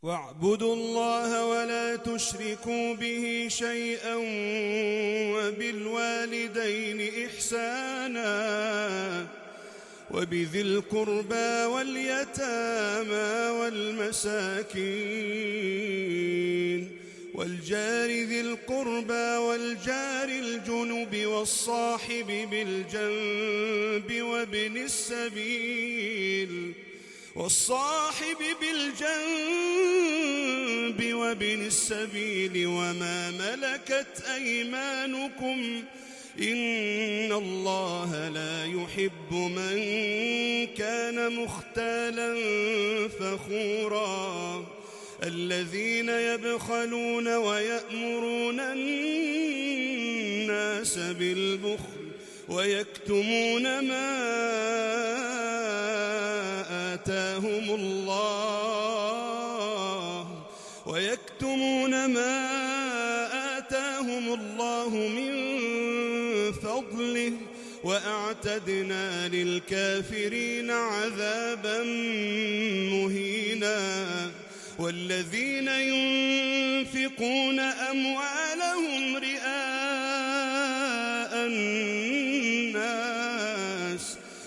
واعبدوا الله ولا تشركوا به شيئا وبالوالدين إحسانا وبذي القربى واليتامى والمساكين والجار ذي القربى والجار الجنب والصاحب بالجنب وابن السبيل وما ملكت أيمانكم إن الله لا يحب من كان مختالا فخورا الذين يبخلون ويأمرون الناس بالبخل ويكتمون ما آتاهم الله من فضله وأعتدنا للكافرين عذابا مهينا والذين ينفقون أموالهم رئاء الناس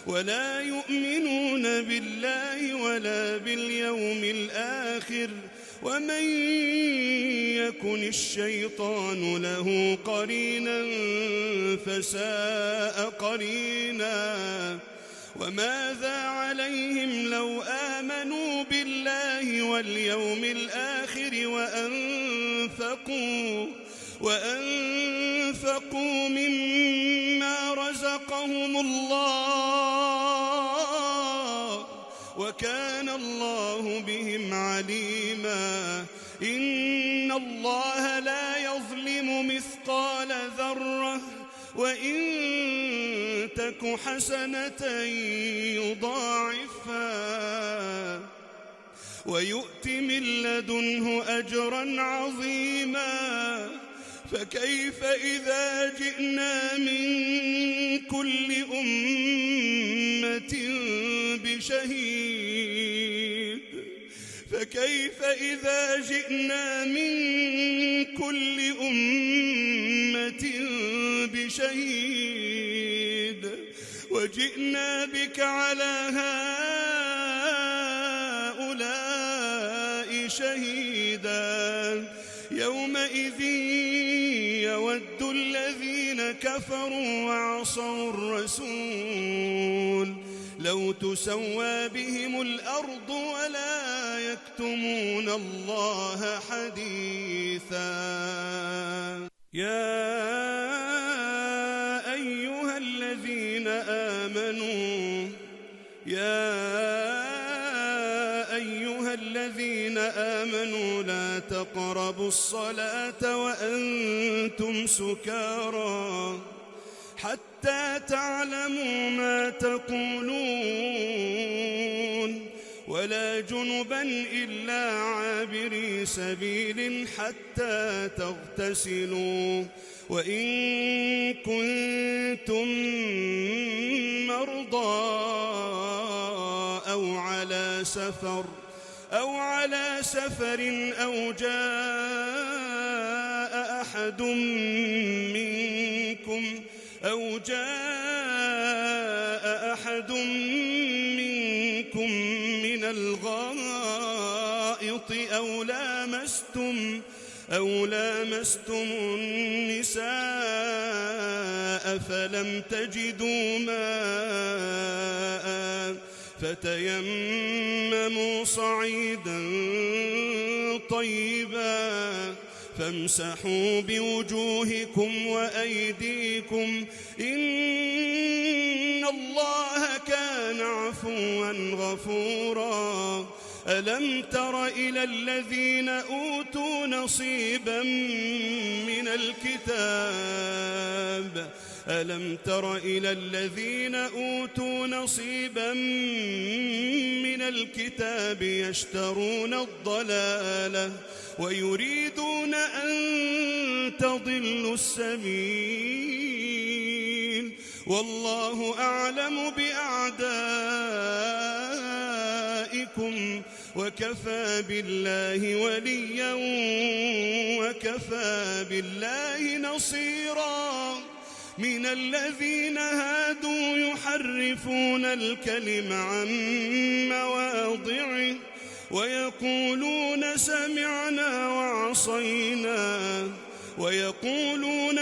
ولا يؤمنون بالله ولا باليوم الآخر ومن يكن الشيطان له قرينا فساء قرينا وماذا عليهم لو آمنوا بالله واليوم الآخر وأنفقوا مما رزقهم الله وكان الله بهم عليما إن الله لا يظلم مثقال ذرة وإن تك حسنة يضاعفها ويؤت من لدنه أجرا عظيما فكيف إذا جئنا من كل أمة بشهيد وجئنا بك على هؤلاء شهيدا يومئذ يود الذين كفروا وعصوا الرسول لو تسوى بهم الأرض ولا يكتمون الله حديثا يا أيها الذين آمنوا لا تقربوا الصلاة وأنتم سكارى حتى تعلموا ما تقولون ولا جنبا إلا عابري سبيل حتى تغتسلوا وإن كنتم مرضى أو على سفر أو جاء أحد منكم من الغائط أو لامستم النساء فلم تجدوا ماء فتيمموا صعيدا طيبا فامسحوا بوجوهكم وأيديكم إن الله كان عفوا غفورا ألم تر إلى الذين أوتوا نصيبا من الكتاب يشترون الضلالة ويريدون أن تضلوا السبيل والله أعلم بأعدائكم وكفى بالله وليا وكفى بالله نصيرا. من الذين هادوا يحرفون الكلم عن مواضعه ويقولون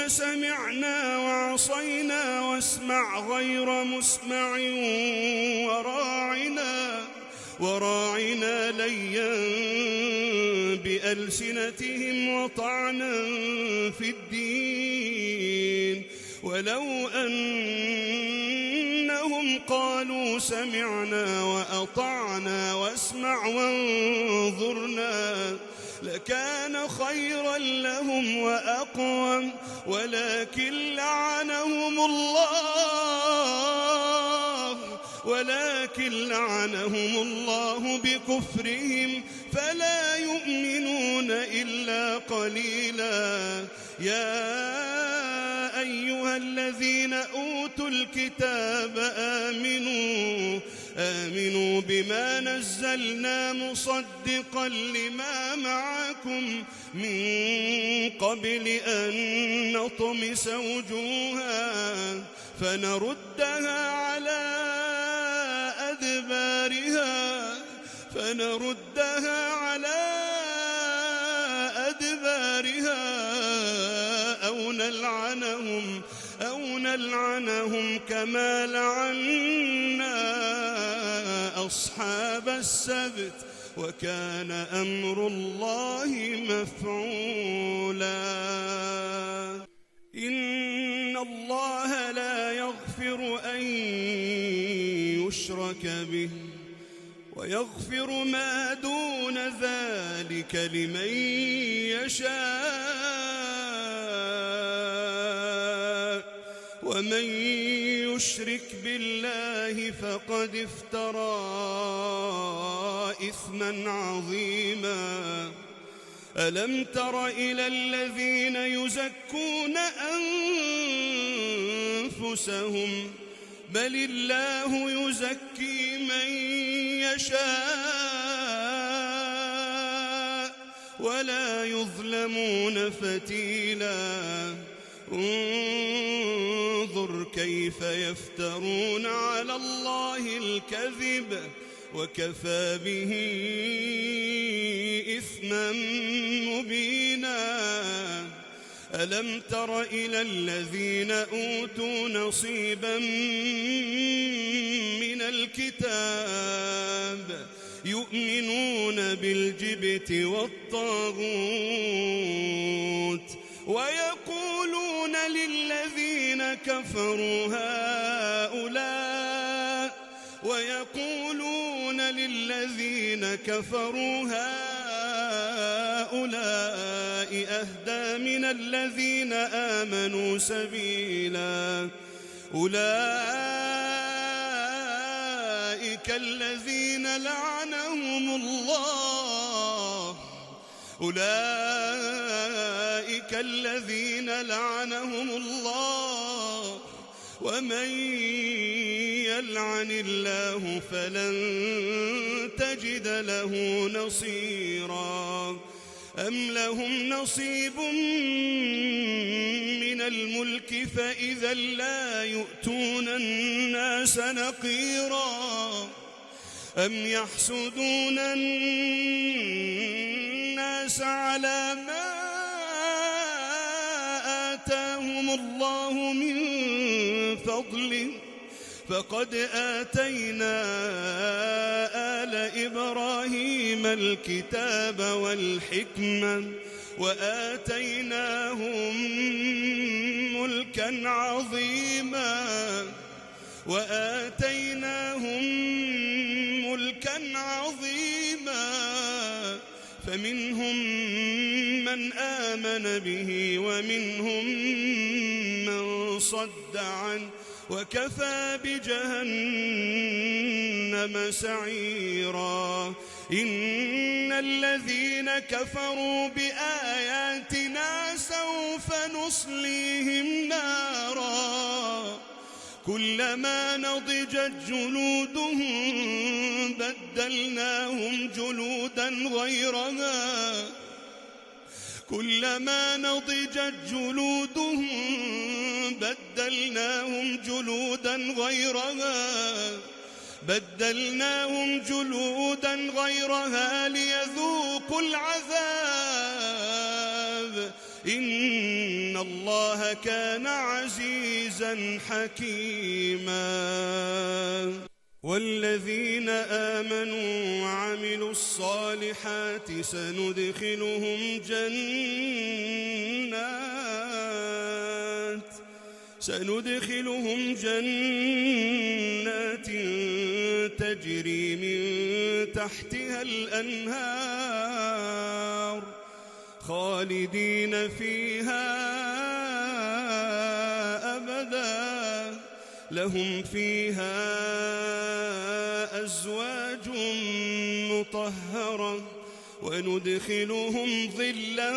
سمعنا وعصينا واسمع غير مسمع وراعنا ليا بألسنتهم وطعنا في الدين. ولو أنهم قالوا سمعنا وأطعنا واسمع وانظرنا لكان خيرا لهم وأقوم، ولكن لعنهم الله بكفرهم فلا يؤمنون إلا قليلا. يا أيها الذين أوتوا الكتاب آمنوا بما نزلنا مصدقا لما معكم من قبل أن نطمس وجوها فنردها على أدبارها أو نلعنهم كما لعنا أصحاب السبت وكان أمر الله مفعولا. إن الله لا يغفر أن يشرك به ويغفر ما دون ذلك لمن يشاء، ومن يشرك بالله فقد افترى إثما عظيما. ألم تر إلى الذين يزكون أنفسهم بل الله يزكي من يشاء ولا يظلمون فتيلا. انظر كيف يفترون على الله الكذب وكفى به إثما مبينا. ألم تر إلى الذين أوتوا نصيبا من الكتاب يؤمنون بالجبت والطاغوت ويقولون للذين كفروا هؤلاء أهدى من الذين آمنوا سبيلا. أولئك الذين لعنهم الله ومن يلعن الله فلن تجد له نصيرا. أم لهم نصيب من الملك فإذا لا يؤتون الناس نقيرا. أم يحسدون الناس على ما آتاهم الله من فضله فقد آتينا آل إبراهيم الكتاب والحكمة وآتيناهم ملكا عظيما فمنهم من آمن به ومهم من صد عنه وكفى بجهنم سعيرا. إن الذين كفروا بآياتنا سوف نصليهم نارا كلما نضجت جلودهم بدلناهم جلودا غيرها كلما نضجت جلودهم بدلناهم جلودا غيرها ليذوقوا العذاب إن الله كان عزيزا حكيما والذين آمنوا وعملوا الصالحات سندخلهم جنات تجري من تحتها الأنهار خالدين فيها أبدا لهم فيها أزواج مطهرة وندخلهم ظلا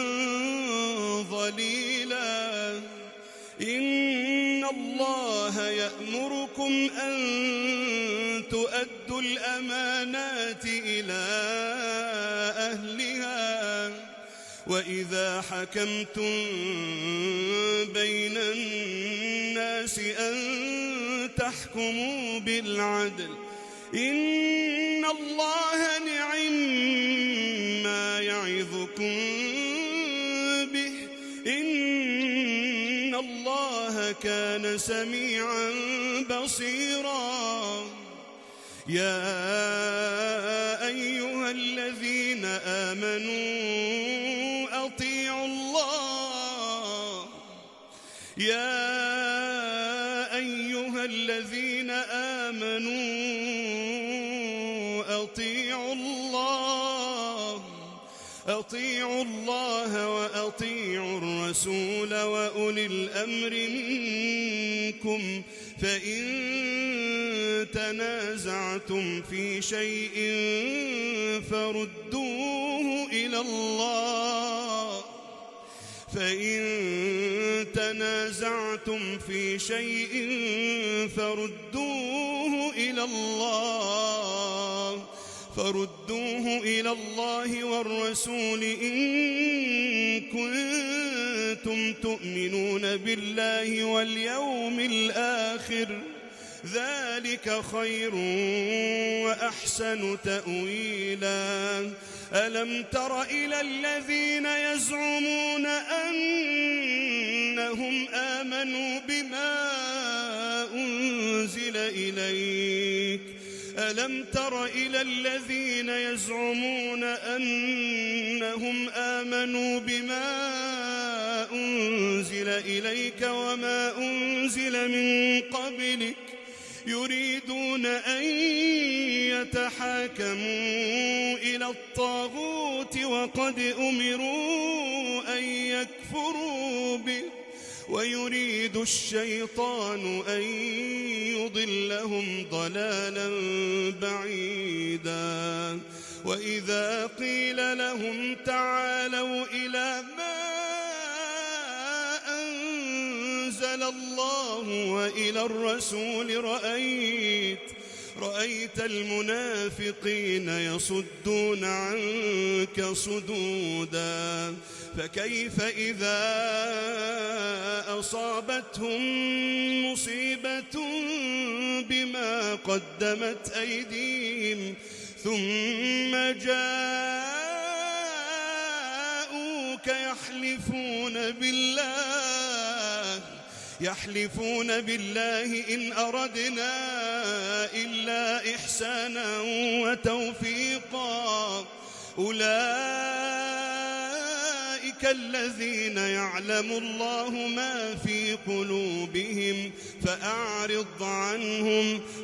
ظليلا إن الله يأمركم أن تؤدوا الأمانات إلى أهلها وإذا حكمتم بين الناس أن تحكموا بالعدل إن الله نعما يعظكم به إن الله كان سميعا بصيرا يا أيها الذين آمنوا أطيعوا الله أطيعوا الله وأطيعوا الرسول وأولي الأمر منكم فإن تنازعتم في شيء فردوه إلى الله والرسول إن كنتم تؤمنون بالله واليوم الآخر ذلك خير وأحسن تأويلا ألم تر إلى الذين يزعمون أنهم آمنوا بما أنزل إليك ألم تر إلى الذين يزعمون أنهم آمنوا بما أنزل إليك وما أنزل من قبلك يريدون أن يتحاكموا إلى الطاغوت وقد أمروا أن يكفروا به ويريد الشيطان أن يضلهم ضلالا بعيدا وإذا قيل لهم تعالوا إلى ما أنزل الله وإلى الرسول رأيت المنافقين يصدون عنك صدودا فكيف إذا أصابتهم مصيبة بما قدمت أيديهم ثم جاءوك يحلفون بالله إن أردنا إلا إحسانا وتوفيقا أولئك الذين يعلم الله ما في قلوبهم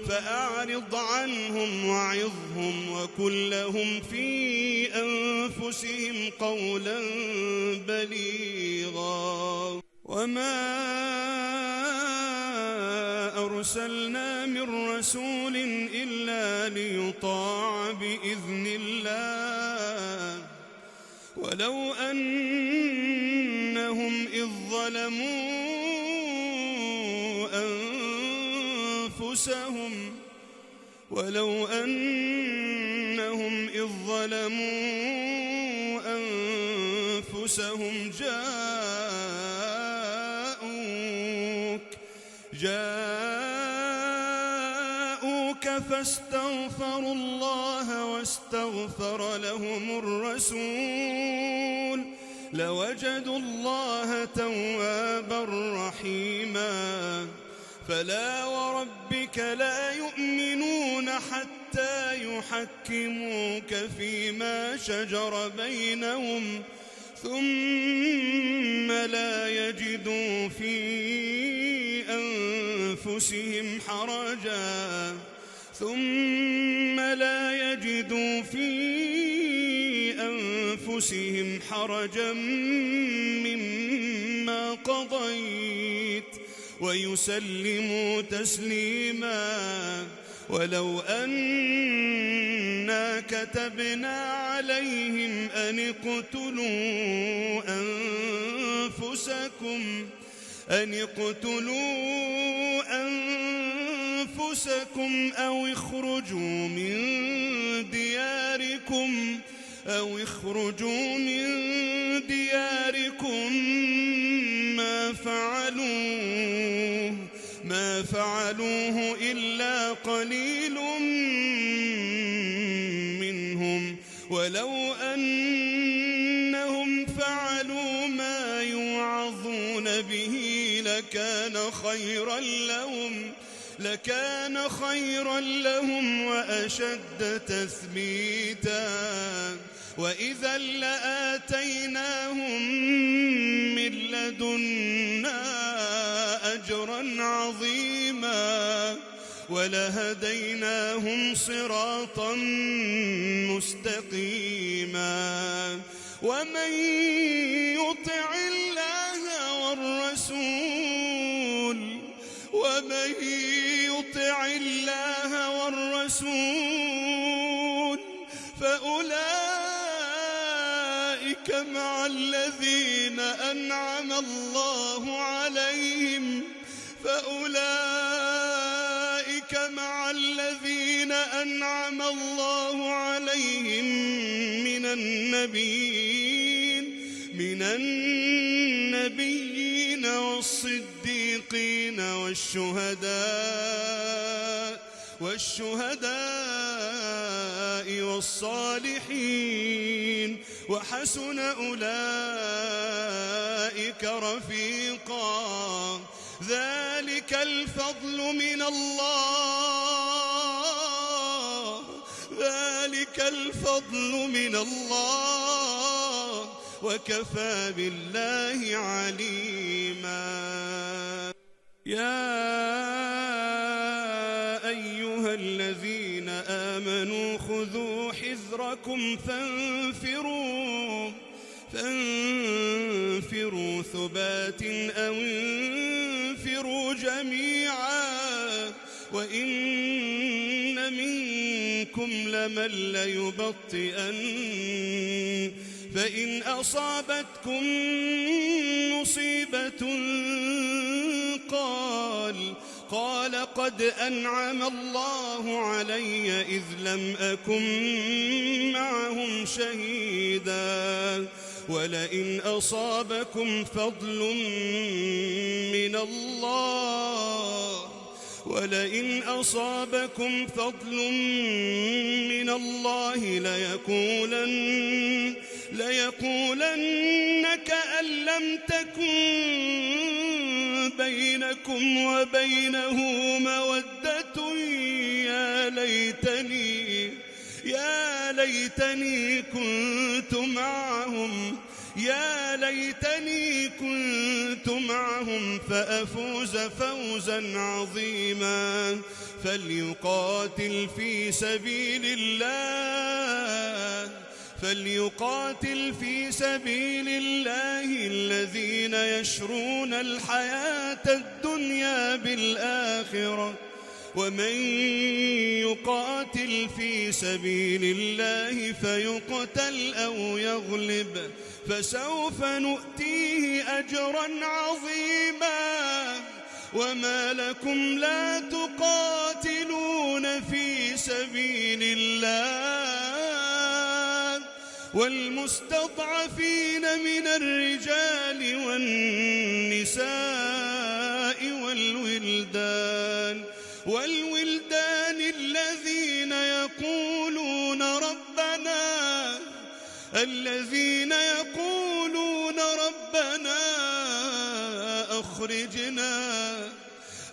فأعرض عنهم وعظهم وقل لهم في أنفسهم قولا بليغا وما أرسلنا من رسول إلا ليطاع بإذن الله ولو أنهم إذ ظلموا ولو أنهم إذ ظلموا أنفسهم جاءوك فاستغفروا الله واستغفر لهم الرسول لوجدوا الله توابا رحيما. فلا وربك لا يؤمنون حتى يحكموك فيما شجر بينهم ثم لا يجدوا في أنفسهم حرجا مما قضيت ويسلموا تسليما. ولو أنا كتبنا عليهم أن اقتلوا أنفسكم أو اخرجوا من دياركم ما فعلوه إلا قليل منهم ولو أنهم فعلوا ما يوعظون به لكان خيرا لهم وأشد تثبيتا. وإذا لآتيناهم من لدنا أجرا عظيما ولهديناهم صراطا مستقيما. ومن يطع الله والرسول فأولئك مع الذين أنعم الله عليهم من النبيين والصديقين والشهداء والصالحين وحسن أولئك رفيقا. ذلك الفضل من الله وكفى بالله عليما. يا أيها الذين آمنوا خذوا حذركم فانفروا ثبات أو انفروا جميعا وإن منكم لمن ليبطئن فإن أصابتكم مصيبة قال قد أنعم الله علي إذ لم أكن معهم شهيدا. ولئن أصابكم فضل من الله ليقولن كأن لم تكن بينكم وبينه مودة يا ليتني كنت معهم فأفوز فوزا عظيما. فليقاتل في سبيل الله الذين يشرون الحياة الدنيا بالآخرة ومن يقاتل في سبيل الله فيقتل أو يغلب فسوف نؤتيه أجرا عظيما وما لكم لا تقاتلون في سبيل الله والمستضعفين من الرجال والنساء والولدان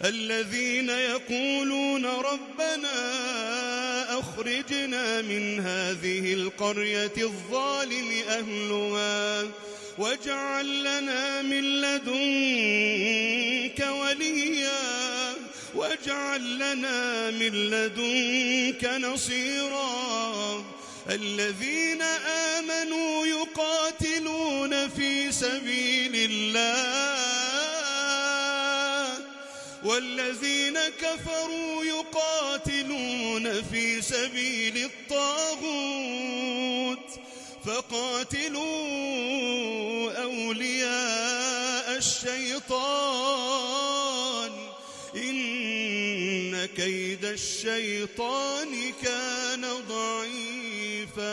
الذين يقولون ربنا أخرجنا من هذه القرية الظالم أهلها واجعل لنا من لدنك وليا واجعل لنا من لدنك نصيرا الذين آمنوا يقاتلون في سبيل الله والذين كفروا يقاتلون في سبيل الطاغوت فقاتلوا أولياء الشيطان إن كيد الشيطان كان ضعيفا.